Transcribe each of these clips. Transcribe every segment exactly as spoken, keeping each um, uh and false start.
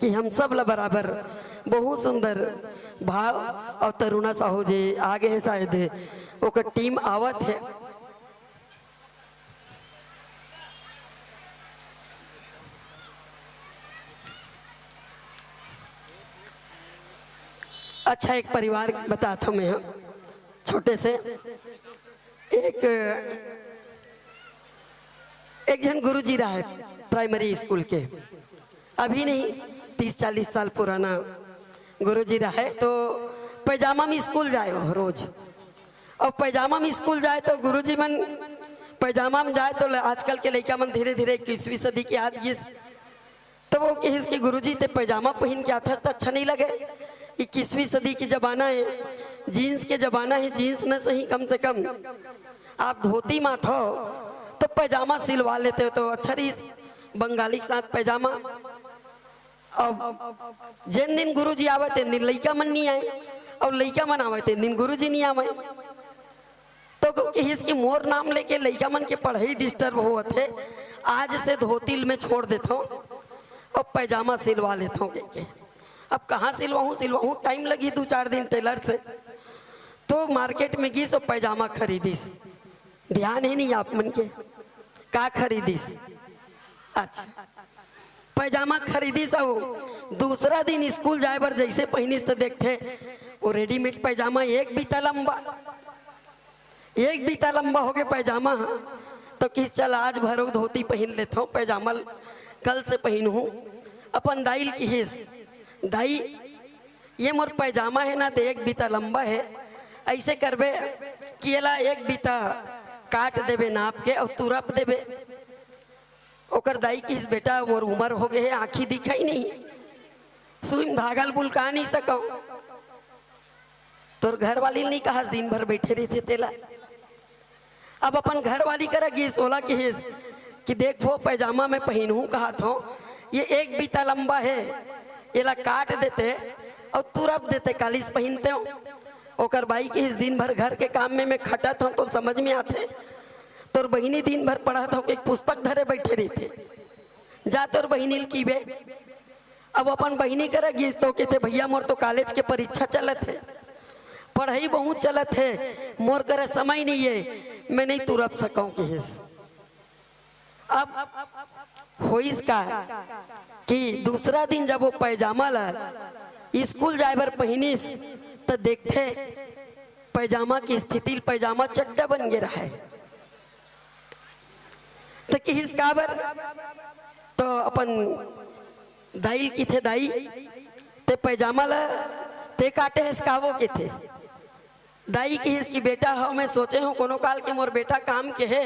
कि हम सब ला बराबर बहुत सुंदर भाव। और तरुणा साहू जी आगे है, शायद ओकर टीम आवत है। अच्छा, एक परिवार बताता हूँ मैं, हाँ, छोटे से। एक, एक झन गुरुजी रहा है प्राइमरी स्कूल के, अभी नहीं, तीस चालीस साल पुराना गुरुजी रहा है। तो पैजामा में स्कूल जाए हो रोज, और पैजामा में स्कूल जाए तो गुरुजी मन पैजामा में जाए तो ल-, आजकल के लइका मन धीरे धीरे इक्कीसवीं सदी के आत गिस। तो वो कहिस कि गुरुजी, ते पैजामा पहन के आथस त अच्छा नहीं लगे, इक्कीसवीं सदी के जमाना है, जींस के जमाना है, जींस न सही कम से कम आप धोती माथो तो पैजामा सिलवा लेते हो तो अच्छा रहीस, बंगाली के साथ पैजामा। अब जेन दिन गुरुजी आवे तेन दिन लइका मन नहीं आए, और लइका मन आवे तेन दिन गुरुजी नहीं आवे। तो कहिस कि मोर नाम लेके लइका मन के पढ़ाई डिस्टर्ब होवत हे, आज से धोती ल मैं छोड़ देथों और पैजामा सिलवा लेथों कहिके। अब कहाँ सिलवाहूँ, सिलवाहूँ, टाइम लगही दू चार दिन टेलर से। तो मार्केट में गिस और पैजामा खरीदिस। ध्यान हे नहीं आप मन के, का खरीदिस? अच्छा, पैजामा खरीदिस, अउ दूसरा दिन स्कूल जाए बर जइसे पहिनिस त देखथे वो रेडीमेड पैजामा एक बीता लंबा, एक बीता लंबा होगे पैजामा ह। तो किहिस, चल आज भर धोती पहिन लेथों, पैजामा ल-, कल से पहिनहूँ। अपन दाई ल किहिस, दाई, ये मोर पैजामा हे ना, ते एक बीता लंबा हे, अइसे करबे कि एला एक बीता काट देबे नाप के अउ तुरप देबे। ओकर दाई किहिस, बेटा, मोर उमर होगे हे, आँखी दिखई नहीं, सुई म धागा ल बुलका नहीं सकंव। तोर घरवाली ल नहीं कहस, दिन भर बइठे रहिथे तेला। अब अपन घरवाली करा गिस, ओला किहिस कि देख वो पैजामा मैं पहिनहूँ कहत हों, ये एक बीता लंबा हे, एला काट देते अउ तुरप देते, कालिस पहिनतेंव। ओकर बाई किहिस, दिन भर घर के काम में मैं खटत हों, तोला समझ में आथे? तोर बहिनी दिन भर पढ़त हों के पुस्तक धरे बइठे रहिथे, जा तोर बहिनी ल किबे। अब अपन बहिनी करा गिस तो कहिथे, भैया, मोर तो कॉलेज के परीक्षा चलत हे, पढ़ाई बहुत चलत हे, मोर करा समय नहीं हे, मैं नहीं तुरप सकंव, किहिस। अब होइस का कि दूसरा दिन जब वो पैजामा ला स्कूल जाए बर पहिनिस, त देखथे पैजामा की स्थिति, पैजामा चड्डा बन गे रहा है। त किहिस, काबर? तो अपन दाई ल किथे, दाई, ते पैजामा ला ते काटे हस का वो, किथे। दाई किहिस कि बेटा, हव, मैं सोचे हों कोनो काल के मोर बेटा काम के हे,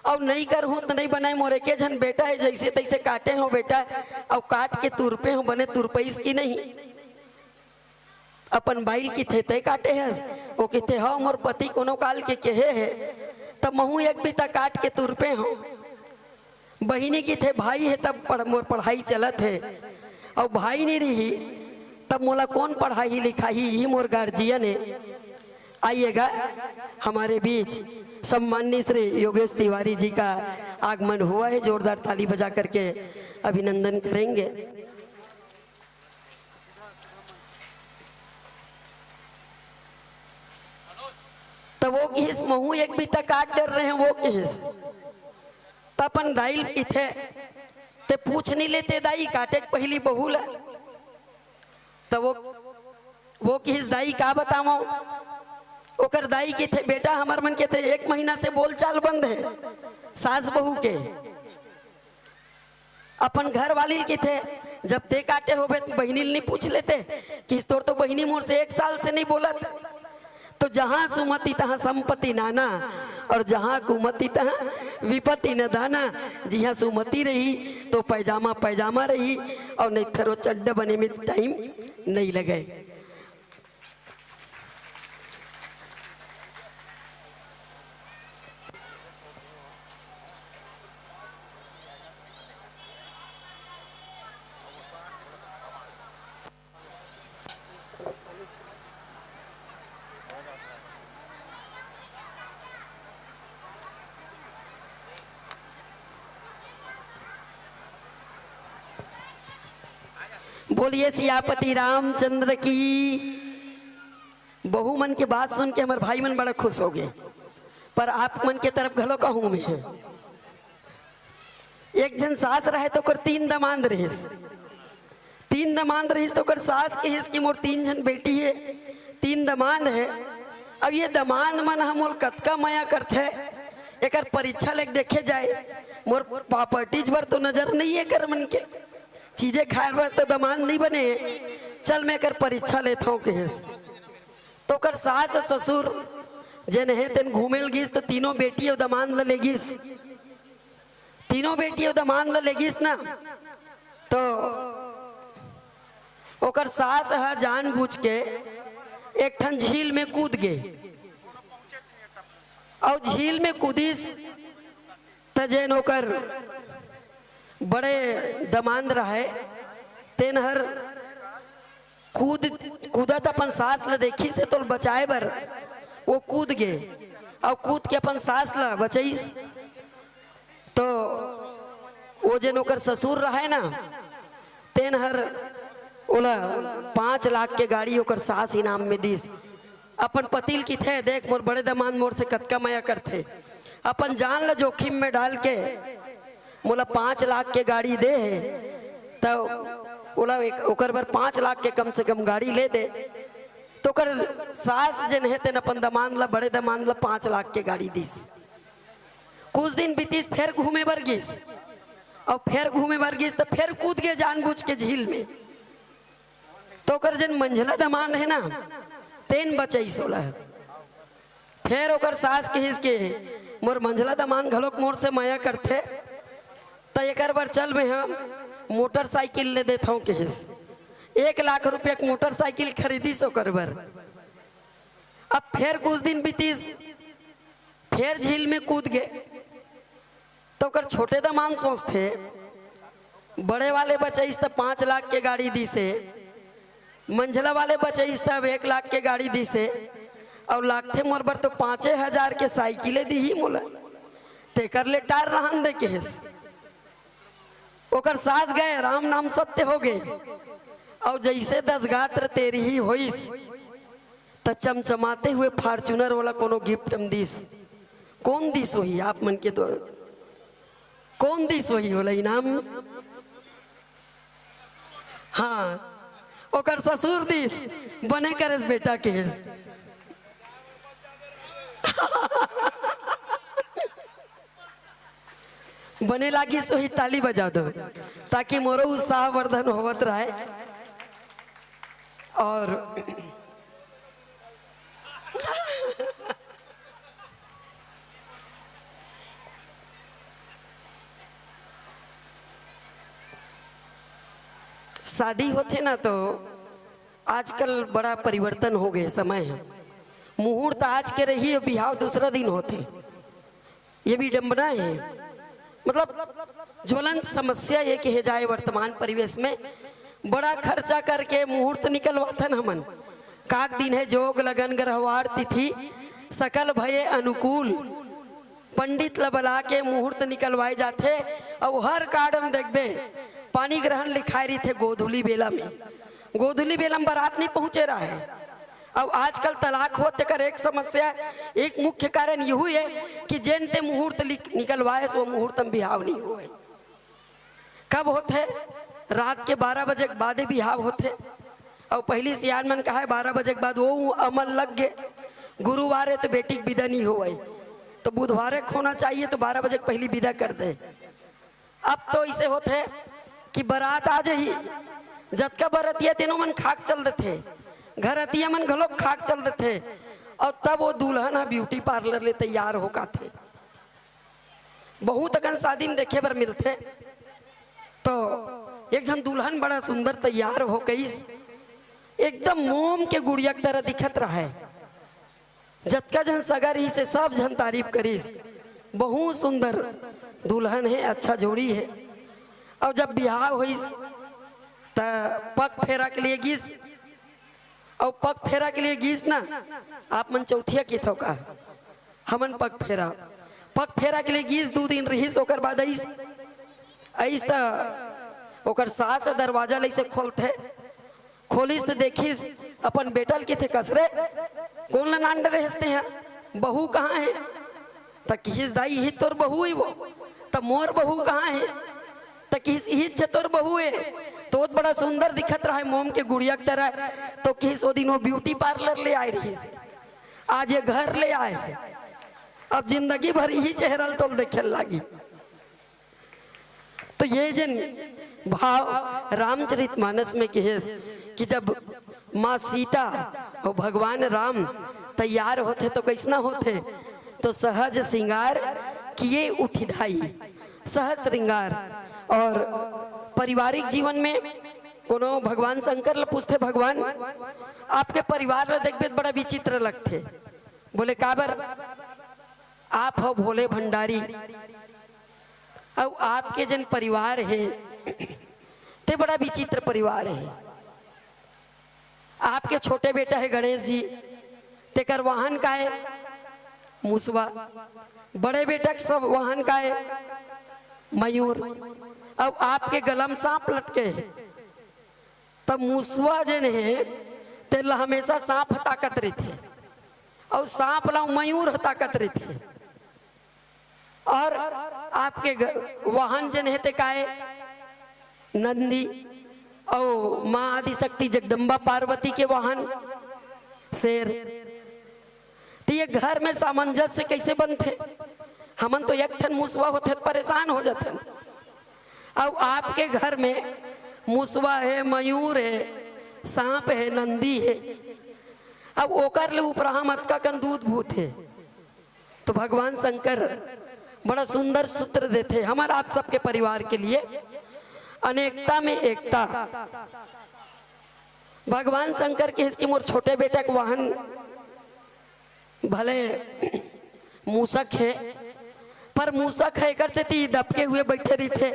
अउ नइ करहूँ त नइ बनय, मोर एके झन बेटा हे, जइसे तइसे काटे हों बेटा, अउ काट के तुरपे हों, बने तुरपइस कि नहीं। अपन बाई ल किथे, तैं काटे हस? वो किथे, हव, मोर पति कोनो काल के केहे हे, त महूँ एक बीता काट के तुरपे हों। बहिनी किथे, भाई हे, तब पढ़-, मोर पढ़ाई चलत हे, अउ भाई नहीं रही, तब मोला कौन पढ़ाही लिखाही, ही मोर गार्जियन हे। आइएगा, हमारे बीच सम्माननीय श्री योगेश तिवारी जी का आगमन हुआ है, जोरदार ताली बजा करके अभिनंदन करेंगे। त वो किहिस, महूँ एक बीता काट डरे हों, वो किहिस। त अपन दाई ल किथे, ते पूछ नहीं लेते दाई, काटे के पहिली बहू ला। त वो, वो किहिस, दाई, का बतावंव? ओकर दाई किथे, बेटा, हमर मन के ते एक महीना से बोलचाल बंद हे, सास बहू के। अपन घरवाली ल किथे, जब ते काटे होबे त बहिनी ल नहीं पूछ लेते? किहिस, तोर तो बहिनी मोर से एक साल से नहीं बोलत। तो जहाँ सुमति तहाँ संपत्ति नाना, और जहाँ कुमति तहाँ विपत्ति न दाना। जिहाँ सुमति रही तो पैजामा पैजामा रही, और नहीं फेर वो चड्डा बने में टाइम नहीं लगे। बोलिए सियापति रामचंद्र की। बहू मन के बात सुन के हमर भाई मन बड़ा खुश हो गए, पर आप मन के तरफ घलो कहूँ मैं। एक झन सास रहे तो ओकर तीन दमांद रहिस। तीन दमांद रहिस तो ओकर सास कहिस कि मोर तीन झन बेटी हे, तीन दमांद हे। अब ये दमांद मन ह मोल कतका मया करथे, एकर परीक्षा लेके देखे जाए। मोर प्रॉपर्टीज बर तो नजर नहीं है एकर मन के, चीजें खाए बर तो दमांद नहीं बने हे। चल मैं एकर परीक्षा लेथव कहिस। तो ओकर सास अउ ससुर जेन हे तेन घूमे ल गिस तो तीनों बेटी अउ दमांद ल ले गिस। तीनों बेटी अउ दमांद ल ले गिस ना, तो ओकर सास ह जानबूझ के एक ठन झील में कूद गे। अउ झील में कूदिस त जेन ओकर बड़े दमांद रहय तेन हर कूद कूदत अपन सास ल देखिस हे तोल बचाए बर वो कूद गे। अउ कूद के अपन सास ल बचइस। तो वो जेन ओकर ससुर रहय ना, तेन हर ओला पाँच लाख के गाड़ी ओकर सास इनाम में दिस। अपन पति ल किथे, देख मोर बड़े दमांद मोर से कतका मया करथे, अपन जान ल जोखिम में डाल के मोला पाँच लाख के गाड़ी दे हे, त ओला एक, ओकर बर पाँच लाख के कम से कम गाड़ी ले दे। तो ओकर सास जेन हे तेन अपन दमांद ल, बड़े दमांद ल पाँच लाख के गाड़ी दिस। कुछ दिन बीतिस, फेर घूमे बर गिस, अउ फेर घूमे बर गिस त फेर कूद गे जानबूझ के झील में। तो ओकर जेन मंझला दमांद हे ना, तेन बचइस ओला। फेर ओकर सास कहिस के मोर मंझला दमांद घलोक मोर से मया करथे, त एकर बर चल मैं ह मोटरसाइकिल ले देथव कहिस। एक लाख रुपया के मोटरसाइकिल खरीदिस ओकर बर। अब फेर कुछ दिन बीतिस, फेर झील में कूद गे। तो ओकर छोटे दमांद सोचथे, बड़े वाले बचइस त पाँच लाख के गाड़ी दिस हे, मंझला वाले बचइस त अब एक लाख के गाड़ी दिस हे, अउ लागथे मोर बर तो पाँचे हजार के साइकिले दिही मोला, तेकर ले टार रहन दे कहिस। ओकर सास गे, राम नाम सत्य हो गे, अउ जइसे दस गात्र तेरही होइस, त चमचमाते हुए Fortuner वाला कोनो गिफ्ट म दिस। कोन दिस होही आप मन के तो? कोन दिस होही ओला इनाम? हाँ, ओकर ससुर दिस। बने करेस बेटा कहिस। बने लागिस होही, ताली बजा दो, ताकि मोरो उत्साहवर्धन होवत रहय। और शादी होथे ना, तो आजकल बड़ा परिवर्तन हो गए समय ह। मुहूर्त आज के रही, बिहाव दूसरा दिन होथे। ये विडंबना हे। मतलब, ज्वलंत समस्या ये कहे जाए वर्तमान परिवेश में, बड़ा खर्चा करके मुहूर्त निकलवाथन हमन। काक दिन हे, जोग लगन ग्रहवार तिथि, सकल भये अनुकूल। पंडित ल बला के मुहूर्त निकलवाए जाथे, अउ हर कार्ड म देखबे, पानी ग्रहण लिखाए रहिथे गोधूली बेला में। गोधूली बेला में बारात नहीं पहुंचे रहय। अउ आजकल तलाक होत तेकर एक समस्या, एक मुख्य कारण यहू हे कि जेन ते मुहूर्त लिख-, निकलवाएस, वो मुहूर्त में बिहाव नहीं होय। कब होथे? रात के बारह बजे के बादे बिहाव होथे। अउ पहिली सियान मन कहय, बारह बजे के बाद वो अमल लग गे, गुरुवार हे तो बेटी के विदा नहीं होवय, तो बुधवारे के होना चाहिए, तो बारह बजे के पहिली विदा कर दे। अब तो अइसे होथे कि बरात आ जाही, जतका बरतिया तेनो मन खाक चल देथे, घरतिया मन घलोक खाक चल देथे, अउ तब वो दुल्हन ह ब्यूटी पार्लर ले तैयार हो काथे। बहुत अकन शादी में देखे बर मिलथे, तो एक झन दुल्हन बड़ा सुंदर तैयार हो कइस, एकदम मोम के गुड़िया के तरह दिखत रहय। जतका झन सगा रहिस हे, सब झन तारीफ करिस, बहुत सुंदर दुल्हन हे, अच्छा जोड़ी हे। अउ जब बिहाव होइस, त पग फेरा के लिए गिस, अउ पग फेरा के लिए गिस ना, आप मन चौथिया किथव का, हमन पग फेरा, पग फेरा के लिए गिस, दू दिन रहिस, ओकर बाद अइस, अइस त ओकर सास ह दरवाजा ल अइसे खोलथे, खोलिस त देखिस अपन बेटा ल, किथे, "कस रे, कोन ल नांद रहेस तें ह? बहू कहाँ हे?" त किहिस, "दाई, इही तोर बहू हे वो।" "त मोर बहू कहाँ हे?" त किहिस, "इही छे तोर बहू हे, तोत बड़ा सुंदर दिखत रहय, मोम के गुड़िया के तरह।" तो किहिस, "ओ दिन वो ब्यूटी पार्लर ले आए रहिस, आज ये घर ले आए हे, अब जिंदगी भर इही चेहरा ल तोल देखे ल लागी।" तो ये जेन भाव रामचरित मानस में किहिस कि जब माँ सीता अउ भगवान राम तैयार होथे तो कइसना होथे? तो सहज श्रृंगार किए उठि धाई, सहज श्रृंगार। और पारिवारिक जीवन में कोनो भगवान शंकर ल पूछथे, "भगवान, आपके परिवार ल देखबे त बड़ा विचित्र लगथे।" बोले, "काबर?" "आप हो भोले भंडारी, अउ आपके जेन परिवार हे, ते बड़ा विचित्र परिवार हे। आपके छोटे बेटा हे गणेश जी, तेकर वाहन का हे? मुसवा। बड़े बेटा के सब वाहन का हे? मयूर। अउ आपके गला म सांप लटके हे।" तब मुसवा जेन हे, तेला हमेशा सांप ह ताकत रहिथे, अउ सांप ला मयूर ह ताकत रहिथे। और आपके ग-, वाहन जेन हे ते का हे? नंदी। अउ माँ आदिशक्ति जगदम्बा पार्वती के वाहन शेर। त ये घर में सामंजस्य कइसे बनथे? हमन तो एक ठन मुसवा होथे त परेशान हो जाथन। अउ आपके घर में मुसवा हे, मयूर हे, सांप हे, नंदी हे, अउ ओकर ले उपराहा म अतका कन दूत भूत हे। तो भगवान शंकर बड़ा सुंदर सूत्र देथे हमर आप सबके परिवार के लिए, अनेकता में एकता। भगवान शंकर किहिस कि मोर छोटे बेटा के वाहन भले मूसक हे, पर मूसक हे, एकर सेती दबके हुए बइठे रहिथे,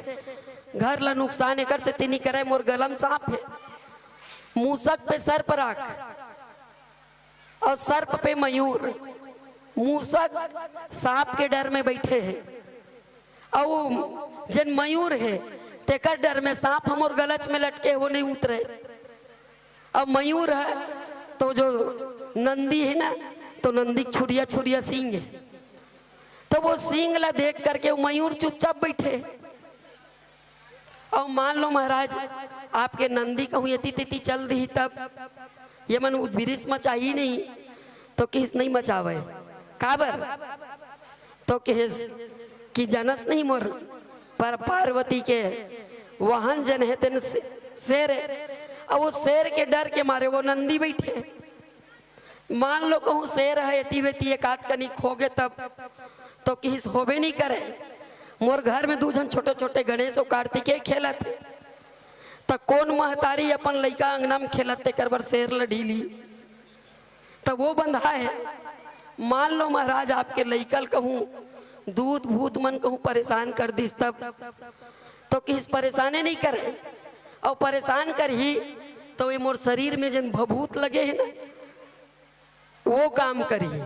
घर ला नुकसान एकर सेती नइ करय, मोर गला म सांप हे। मूसक पे सर्प राख, अउ सर्प पे मयूर। मूसक सांप के डर में बइठे हे, अउ जेन मयूर हे, तेकर डर में सांप ह मोर गलच में लटके हे, वो नइ उतरे। अब मयूर हे, तो जो नंदी हे ना, तो नंदी के छुरिया छुरिया सींग हे, तो वो सींग ला देख करके वो मयूर चुपचाप बइठे हे। अउ मान लो महाराज, आपके नंदी कहूँ एती तेती चल दिही, तब ये मन उद्बिरिस मचाही नहीं, तो किहिस नइ मचावय। काबर? तो किहिस कि जानस नहीं मोर पर पार्वती के वाहन जेन हे तेन से-, शेर हे। अउ वो शेर के डर के मारे वो नंदी बइठे। मान लो कहूँ शेर हे एती वेती एक आध कनी खो गे तब, तो किहिस होबे नइ करे। मोर घर में दू झन छोटे छोटे गणेश अउ कार्तिकेय खेलत हे, त कोन महतारी अपन लइका अंगना में खेलत तेकर बर शेर ल ढीली? त वो बंधा हे। मान लो महाराज आपके लइका ल कहूँ दूत भूत मन कहूँ परेशान कर दिस तब, तो किहिस परेशाने नइ करे, अउ परेशान करही तो ये मोर शरीर में जेन भभूत लगे हे ना, वो काम करही।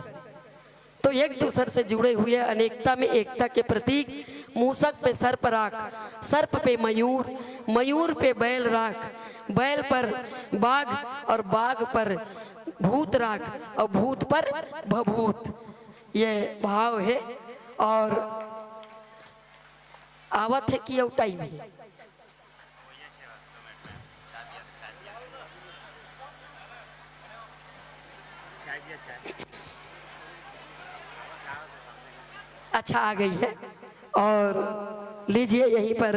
तो एक दूसर से जुड़े हुए अनेकता में एकता के प्रतीक। मूसक पे सर्प राख, सर्प पे मयूर, मयूर पे बैल राख, बैल पर बाघ और बाघ पर भूत राख और भूत पर भभूत, ये भाव हे। और आवत हे कि अउ टाइम हे? अच्छा, आ गई है। और लीजिए, यहीं पर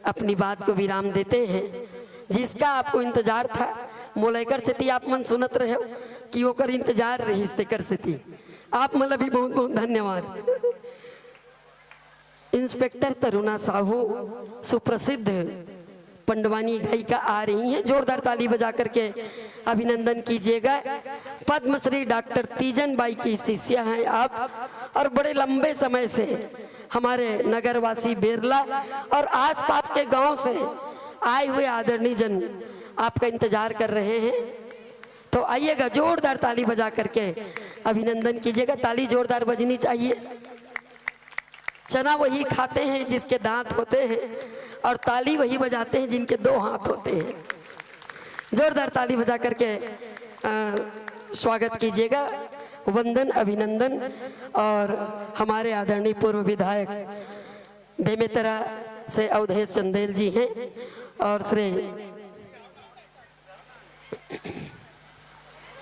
अपनी बात को विराम देते हैं। जिसका आपको इंतजार था, मोला एकर सेती आप मन सुनत रहे हो कि ओकर इंतजार रहिस, तेकर सेती आप मन ला भी बहुत बहुत धन्यवाद। इंस्पेक्टर तरुणा साहू, सुप्रसिद्ध पंडवानी गायिका आ रही हैं, जोरदार ताली बजा करके अभिनंदन कीजिएगा। पद्मश्री डॉक्टर तीजन बाई की शिष्या हैं आप, और बड़े लंबे समय से हमारे नगरवासी बेरला और आसपास के गांव से आए हुए आदरणीय जन आपका इंतजार कर रहे हैं। तो आइएगा, जोरदार ताली बजा करके अभिनंदन कीजिएगा। ताली जोरदार बजनी चाहिए। चना वही खाते हैं जिसके दांत होते हैं, और ताली वही बजाते हैं जिनके दो हाथ होते हैं। जोरदार ताली बजा करके, अ, स्वागत कीजिएगा। वंदन, अभिनंदन और हमारे आदरणीय पूर्व विधायक बेमेतरा से अवधेश चंदेल जी हैं और श्री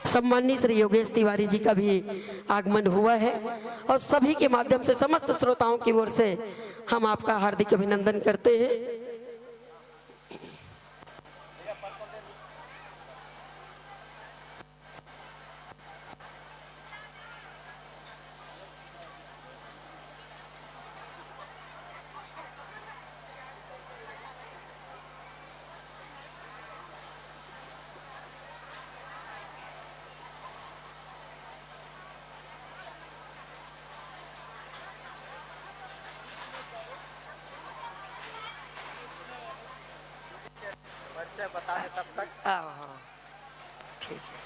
सम्माननीय श्री योगेश तिवारी जी का भी आगमन हुआ है और सभी के माध्यम से समस्त श्रोताओं की ओर से हम आपका हार्दिक अभिनंदन करते हैं। परिचय बता दे तब तक। हाँ, हाँ। ठीक है।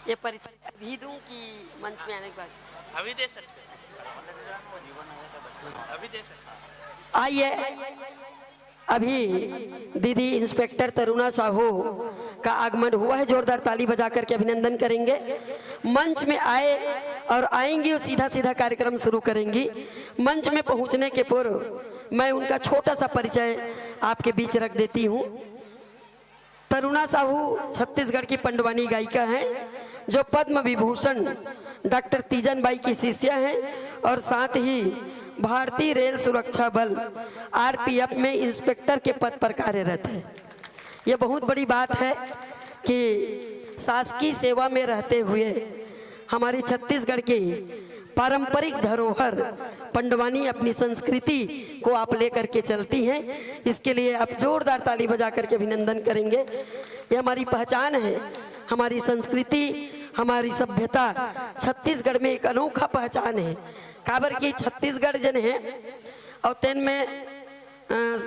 ये परिचय अभी दूं कि मंच में आने के बाद? अभी दे सकते हैं। अभी दे सकते हैं। आइए, अभी दीदी इंस्पेक्टर तरुणा साहू का आगमन हुआ है, जोरदार ताली बजा करके अभिनंदन करेंगे। मंच में आए और आएंगी और सीधा सीधा कार्यक्रम शुरू करेंगी। मंच में पहुंचने के पूर्व मैं उनका छोटा सा परिचय आपके बीच रख देती हूँ। तरुणा साहू छत्तीसगढ़ की पंडवानी गायिका हैं, जो पद्म विभूषण डॉक्टर तीजन बाई की शिष्या हैं और साथ ही भारतीय रेल सुरक्षा बल, आरपीएफ में इंस्पेक्टर के पद पर कार्यरत है। ये बहुत बड़ी बात है कि शासकीय सेवा में रहते हुए हमारी छत्तीसगढ़ की पारंपरिक धरोहर पंडवानी, अपनी संस्कृति को आप लेकर के चलती हैं। इसके लिए आप जोरदार ताली बजा करके अभिनंदन करेंगे। ये हमारी पहचान है, हमारी संस्कृति, हमारी सभ्यता छत्तीसगढ़ में एक अनोखा पहचान है। काबर कि छत्तीसगढ़ जन है और तेन में, अ,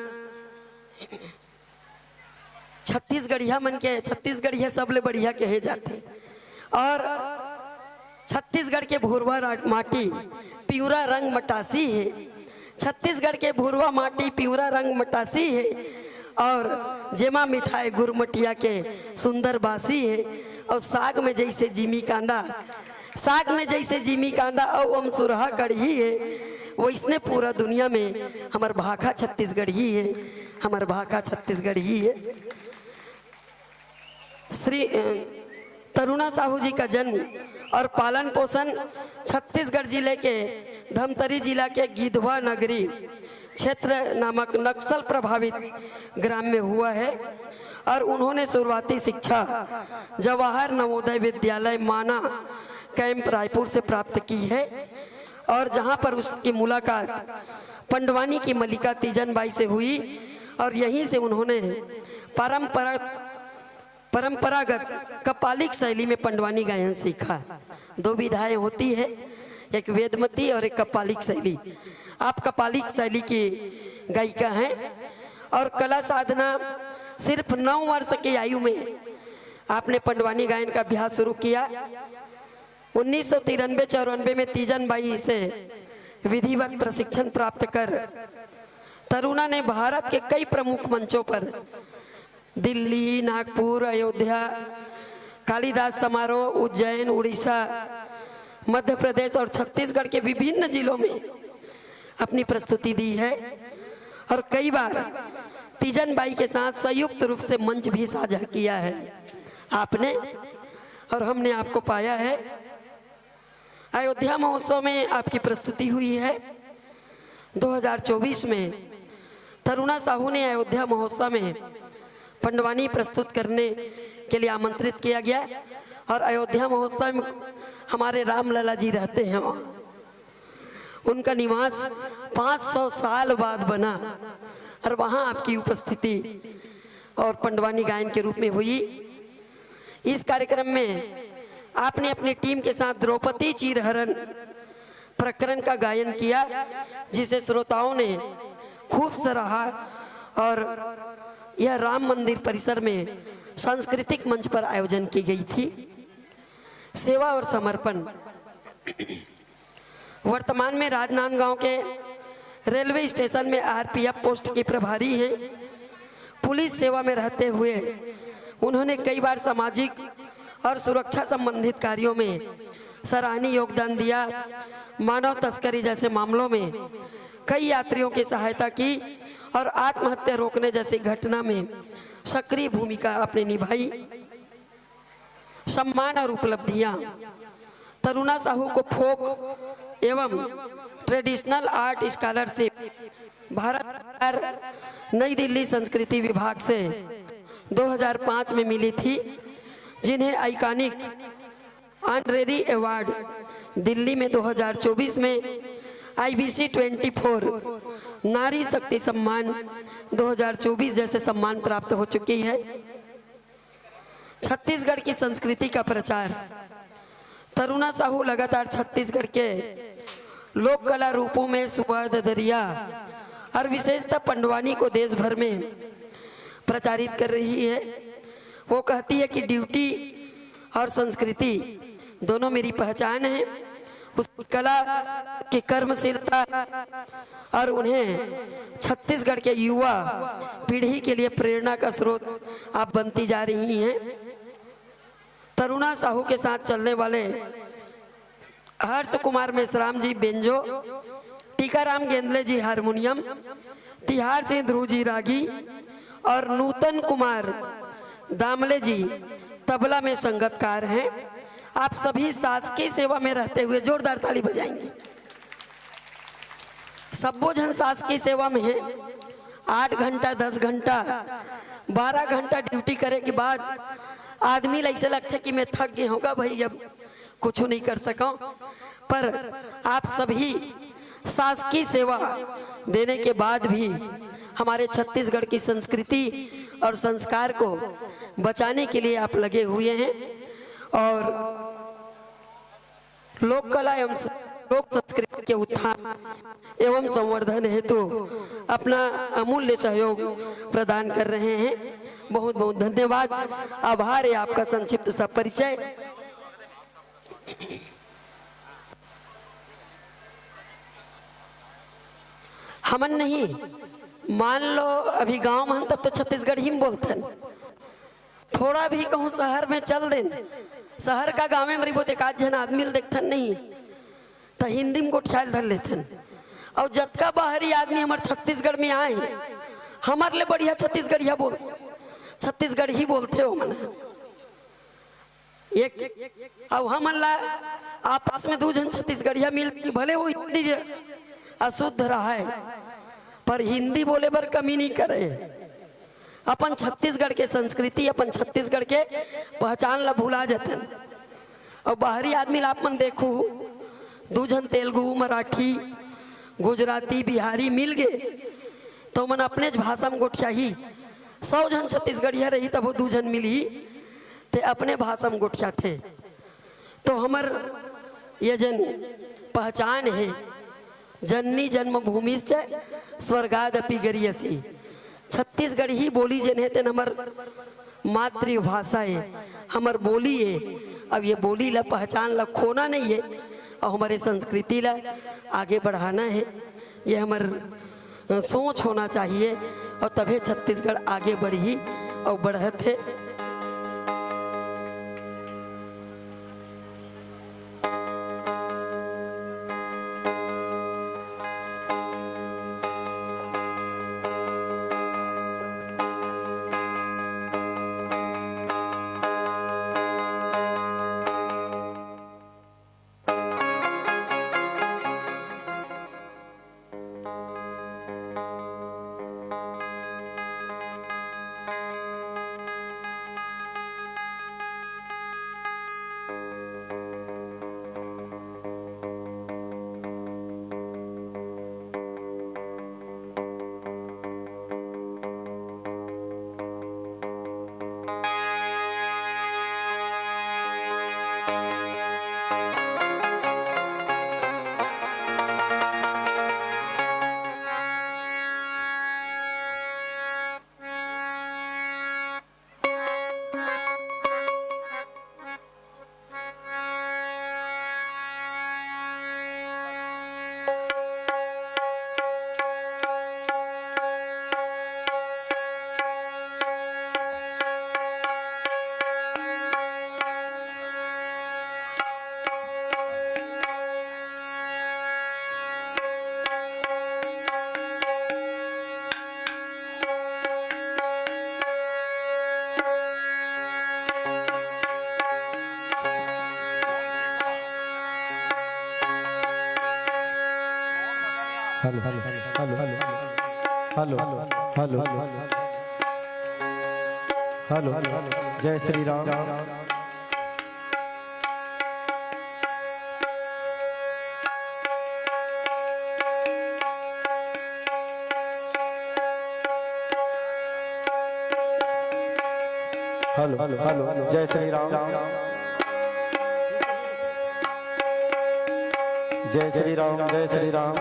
छत्तीसगढ़िया मन के, छत्तीसगढ़िया सबले बढ़िया कहे जाथे। और छत्तीसगढ़ के भुरवा रा-, माटी पिंवरा रंग मटासी हे। छत्तीसगढ़ के भुरवा माटी पिंवरा रंग मटासी हे। और जेमा मिठाय गुरमटिया के सुंदर बासी हे। और साग में जइसे जीमी कांदा, साग में जइसे जीमी कांदा अउ अमसुरहा कढ़ी हे, वइसने पूरा दुनिया में हमर भाखा छत्तीसगढ़ी हे, हमर भाखा छत्तीसगढ़ी हे। श्री, अ, तरुणा साहू जी का जन्म और पालन पोषण छत्तीसगढ़ जिले के धमतरी जिला के गिधवा नगरी क्षेत्र नामक नक्सल प्रभावित ग्राम में हुआ है और उन्होंने शुरुआती शिक्षा जवाहर नवोदय विद्यालय माना कैंप रायपुर से प्राप्त की है और जहां पर उसकी मुलाकात पंडवानी की मलिका तीजन बाई से हुई और यहीं से उन्होंने परंपरा, परंपरागत कपालिक शैली में पंडवानी गायन सीखा। दो विधाएं होती है, एक वेदमती और एक कपालिक शैली। आप कपालिक शैली की गायिका हैं और कला साधना सिर्फ नौ वर्ष की आयु में आपने पंडवानी गायन का अभ्यास शुरू किया। उन्नीस सौ तिरानबे चौरानबे में तीजन बाई से विधिवत प्रशिक्षण प्राप्त कर तरुणा ने भारत के कई प्रमुख मंचों पर दिल्ली, नागपुर, अयोध्या, कालिदास समारोह, उज्जैन, उड़ीसा, मध्य प्रदेश और छत्तीसगढ़ के विभिन्न जिलों में अपनी प्रस्तुति दी है और कई बार तीजन बाई के साथ संयुक्त रूप से मंच भी साझा किया है आपने और हमने आपको पाया है। अयोध्या महोत्सव में आपकी प्रस्तुति हुई है। दो हज़ार चौबीस में तरुणा साहू ने अयोध्या महोत्सव में पंडवानी प्रस्तुत करने के लिए आमंत्रित किया गया और अयोध्या महोत्सव में हमारे रामलला जी रहते हैं वहाँ। उनका निवास पाँच सौ साल बाद बना और वहाँ आपकी उपस्थिति और पंडवानी गायन के रूप में हुई। इस कार्यक्रम में आपने अपनी टीम के साथ द्रौपदी चीरहरण प्रकरण का गायन किया, जिसे श्रोताओं ने खूब सराहा और यह राम मंदिर परिसर में सांस्कृतिक मंच पर आयोजन की गई थी। सेवा और समर्पण। वर्तमान में राजनांदगांव के रेलवे स्टेशन में आरपीएफ पोस्ट की प्रभारी हैं। पुलिस सेवा में रहते हुए उन्होंने कई बार सामाजिक और सुरक्षा संबंधित कार्यों में सराहनीय योगदान दिया। मानव तस्करी जैसे मामलों में कई यात्रियों की सहायता की और आत्महत्या रोकने जैसी घटना में सक्रिय भूमिका अपनी निभाई। सम्मान और उपलब्धियां। तरुणा साहू को फोक एवं ट्रेडिशनल आर्ट स्कॉलरशिप भारत सरकार नई दिल्ली संस्कृति विभाग से दो हज़ार पाँच में मिली थी, जिन्हें आइकॉनिक ऑनरेरी अवार्ड दिल्ली में दो हज़ार चौबीस में आईबीसी ट्वेंटी फोर नारी शक्ति सम्मान दो हज़ार चौबीस जैसे सम्मान प्राप्त हो चुकी है। छत्तीसगढ़ की संस्कृति का प्रचार। तरुणा साहू लगातार छत्तीसगढ़ के लोक कला रूपों में सुआ, ददरिया और विशेषतः पंडवानी को देश भर में प्रचारित कर रही है। वो कहती है कि ड्यूटी और संस्कृति दोनों मेरी पहचान है। उस कला की कर्मशीलता और उन्हें छत्तीसगढ़ के युवा पीढ़ी के लिए प्रेरणा का स्रोत आप बनती जा रही हैं। तरुणा साहू के साथ चलने वाले हर्ष कुमार मेश्राम जी बेंजो, टीकाराम गेंदले जी हारमोनियम, तिहार सिंह ध्रुव जी रागी और नूतन कुमार दामले जी तबला में संगतकार हैं। आप सभी शासकीय सेवा में रहते हुए जोरदार ताली बजाएंगे। सब्बो झन शासकीय सेवा में है, आठ घंटा, दस घंटा, बारह घंटा ड्यूटी करे के बाद आदमी ला ऐसे लगथे कि मैं थक गे हूँ गा भाई, अब कुछ नहीं कर सकूँ। पर आप सभी शासकीय सेवा देने के बाद भी हमारे छत्तीसगढ़ की संस्कृति और संस्कार को बचाने के लिए आप लगे हुए हैं और लोक कला एवं स-, लोक संस्कृति के उत्थान एवं संवर्धन हेतु अपना अमूल्य सहयोग प्रदान कर रहे हैं। बहुत बहुत धन्यवाद, आभार है आपका। संक्षिप्त सा परिचय। हमन नहीं, मान लो अभी गांव में हन तब तो छत्तीसगढ़ी में बोलथन, थोड़ा भी कहूँ शहर में चल देन, शहर का गाँव में मरी बोते एकाध झन आदमी ल देखथन नहीं, त हिंदी में गोठियाल धर लेथन। और जतका बाहरी आदमी हमर छत्तीसगढ़ में आए हैं, हमर ले बढ़िया छत्तीसगढ़िया बोल, छत्तीसगढ़ी बोलथे ओमन। एक, अब हमन ला आपस में दू झन छत्तीसगढ़िया मिल के भले वो हिंदी जे अशुद्ध रहा है, पर हिंदी बोले बर कमी नहीं करे। अपन छत्तीसगढ़ के संस्कृति, अपन छत्तीसगढ़ के पहचान ला भुला जतन। और बाहरी आदमी ला आप मन देखू, दू झन तेलुगु, मराठी, गुजराती, बिहारी मिल गे, तो मन अपने भाषा में गोठियाही। सौ झन छत्तीसगढ़िया रही, तब वो दू झन मिली, ते अपने भाषा में गोठियाथे। तो हमर ये जन पहचान है, जननी जन्मभूमिश्च स्वर्गादपि गरीयसी। छत्तीसगढ़ी बोली जेन हे, तेन हमर मातृभाषा है, हमर बोली है। अब ये बोली ला, पहचान ला खोना नहीं है और हमारे संस्कृति ला आगे बढ़ाना है। ये हमर, अ, सोच होना चाहिए और तभे छत्तीसगढ़ आगे बढ़ही और बढ़त है। Hello, hello, hello, hello, hello, hello, जय Shri Ram. Hello, hello, hello, जय श्री राम। जय श्री राम, जय श्री राम।